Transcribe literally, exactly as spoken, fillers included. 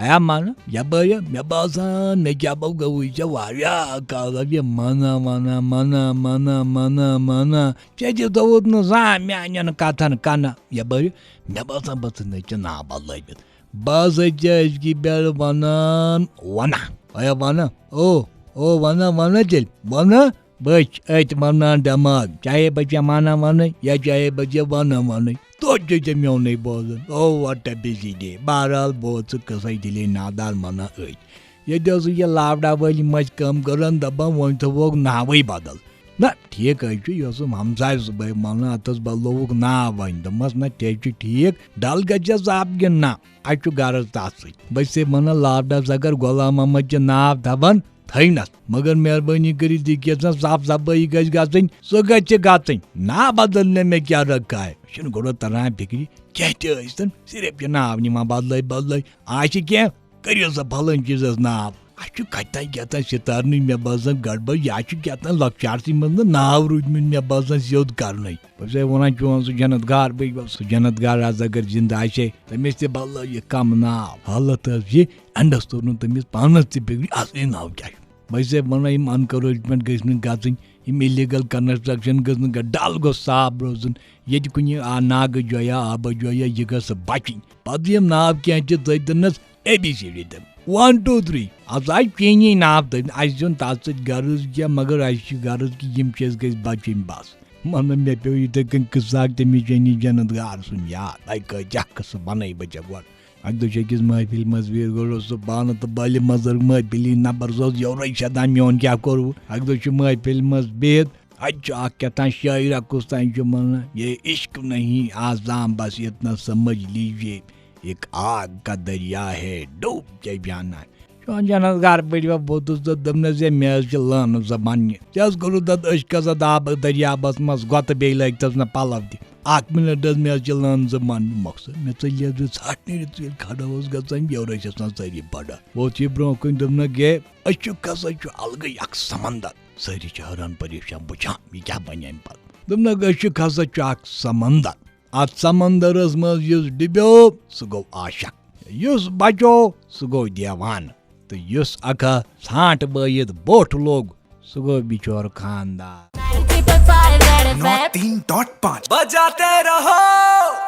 آیا مانا، یپٲرۍ، مےٚ باسان، مےٚ کیٛاہ بہٕ گوٚوُے ژےٚ واریاہ کالس یہِ مانا، مانا، مانا، مانا، مانا، مانا۔ ژےٚ تہِ دوٚپُتھ نہٕ زانٛہہ میٛانٮ۪ن کتھن کنہٕ۔ یپٲرۍ، مےٚ باسان، بہٕ ژھٕنَے ژےٚ ناو بدلٲوِتھ۔ بہٕ ہسا چھَس أزکہِ پٮ۪ٹھ ونان، ونان۔ آیا ونان؟ او، او، ونان، ونان تیٚلہِ، ونان۔ بہٕ چھِ أتۍ ونان دٮ۪ماغ، چاہے بہٕ ژےٚ ونان ونٕے یا چاہے بہٕ ژےٚ ونان ونٕے، توتہِ چھُے ژےٚ میونُے بوزُن۔ او، what a busy day۔ بہرحال، بوز ژٕ قصے دِلے نادان ونان أتۍ۔ ییٚتہِ ٲسٕے یہِ لاوڈا وٲلۍ مَژِ کٲم کٔرٕن، دَپان وۄنۍ تھووُکھ ناوٕے بدل۔ نہ، ٹھیٖک حظ چھُ، یہِ اوسُم ہمساے صُبحٲے ونان، اَتھس بدلووُکھ ناو وۄنۍ۔ دوٚپمَس، نہ، تہِ حظ چھُ ٹھیٖک، ڈل گژھِ صاف کِنہٕ نہ؟ اَسہِ چھُ غرض تَتھ سۭتۍ۔ بہٕ چھسے ونان، لاوڈا اگر غلام محمد چھِ ناو تھاوان، تھٲینَس، مگر مہربٲنی کٔرِتھ یہِ کیژھا صاف صفٲیی گژھِ گژھٕنۍ، سۄ گژھِ گژھٕنۍ۔ ناو بدلنہٕ مےٚ کیٛاہ رکھا ہے؟ یہِ چھُنہٕ گۄڈٕ تران فِکرِ، کینٛہہ تہِ ٲسۍتن، صرف یہِ ناو نِوان بدلٲے بدلٲے۔ آسہِ کینٛہہ، کٔرِو سا پھلٲنۍ چیٖزس ناو۔ اَسہِ چھُ کتہِ تام کیٛاہ تام سِتارنٕے، مےٚ باسان، گڑبڑ، یا چھُ کیٛاہ تام لۄکچارسٕے منٛز نہٕ ناو روٗدمُت، مےٚ باسان، سیوٚد کرنٕے۔ بہٕ چھُسے ونان، چون سُہ جنت گار، بہٕ چھُس سُہ جنت گار، از اگر زندٕ آسہِ ہے، تٔمِس تہِ بدلٲیِکھ کم ناو۔ حالت ٲس یہِ، اینڈس توٚر نہٕ تٔمِس پانس تہِ فِکرِ، اصلی ناو کیٛاہ چھُ۔ بہٕ چھُسے ونان، یِم انکریجمنٹ گٔژھۍ نہٕ گژھٕنۍ، یِم الیگل کنسٹرکشن گٔژھ نہٕ گژھٕنۍ، ڈل گوٚژھ صاف روزُن۔ ییٚتہِ کُنہِ آ ناگہٕ جویا، آبہٕ جویا، یہِ گٔژھ بچِنۍ۔ پتہٕ یِم ناو کینٛہہ تہِ تٔتۍ دِنس اے بی سی ڈی تہِ۔ ون، ٹوٗ، تھری۔ اَتھ آسہِ چینی ناو تٔتۍ، اَسہِ چھُنہٕ تَتھ سۭتۍ غرض کینٛہہ، مگر اَسہِ چھِ غرض کہِ یِم چیٖز گٔژھۍ بچِنۍ بس۔ مطلب، مےٚ پیوٚو یِتھَے کٔنۍ قٕصہٕ اکھ تٔمِس چینی جنت گار سُنٛد یاد۔ اَے کٲتیٛاہ قٕصہٕ وَنَے بہٕ ژےٚ گۄڈٕ۔ اَکہِ دۄہ چھِ أکِس محفِلہِ منٛز ویٖر گۄڈٕ اوس سُہ پانہٕ تہٕ بالہِ منٛز محفِلی نفر، سُہ اوس یورَے سیدان میون کیٛاہ کوٚروٕ۔ اَکہِ دۄہ چھُ محفِلہِ منٛز بِہِتھ، اَتہِ چھُ اَکھ کیٛاہ تام شٲعرہ کُس تام چھُ وَنان، "یہ عشق نہیں آزاں بس اتنا سمجھ لیجیے، ایک آگ کا دریا ہے ڈوب کے جانا ہے۔" چون جنت گار پٲٹھۍ وۄنۍ ووتُس تہٕ دوٚپنَس، "ہے، مےٚ حظ چھِ لٲنہٕ زٕ بَننہِ۔" ژےٚ حظ کوٚرُتھ اَتھ عشقَس اَتھ آبہٕ دٔریابَس منٛز گۄتہٕ، بیٚیہِ لٲگۍ تَس نہٕ پَلَو تہِ۔ اَکھ مِنَٹ حظ، مےٚ حظ چھِ لٲنہٕ زٕ بَننہِ۔ مۄخصر، مےٚ ژٔلۍ یَتھ زٕ ژھَٹھ نیٖرِتھ، ژٕ ییٚلہِ کھڑا اوس گژھان، یورٕ ٲسۍ آسان سٲری پَڑا۔ ووت یہِ برٛونٛہہ کُن، دوٚپنَکھ، "ہے، عشق ہسا چھُ الگٕے اَکھ سمندر۔" سٲری چھِ حٲران پریشان، وٕچھان، یہِ کیٛاہ بَنہِ اَمہِ پَتہٕ۔ دوٚپنَکھ، "عشق ہسا چھُ اَکھ سمندر۔ اَتھ سمندرس منٛز یُس ڈُبیو، سُہ گوٚو عاشق۔ یُس بچو، سُہ گوٚو دیوانہٕ۔ تہٕ یُس اکھا ژھانٛٹھ بٲیِتھ بوٚٹھ لوٚگ، سُہ گوٚو بِچور خاندار۔" نو تین ڈاٹ پانچ بجاتے رہو۔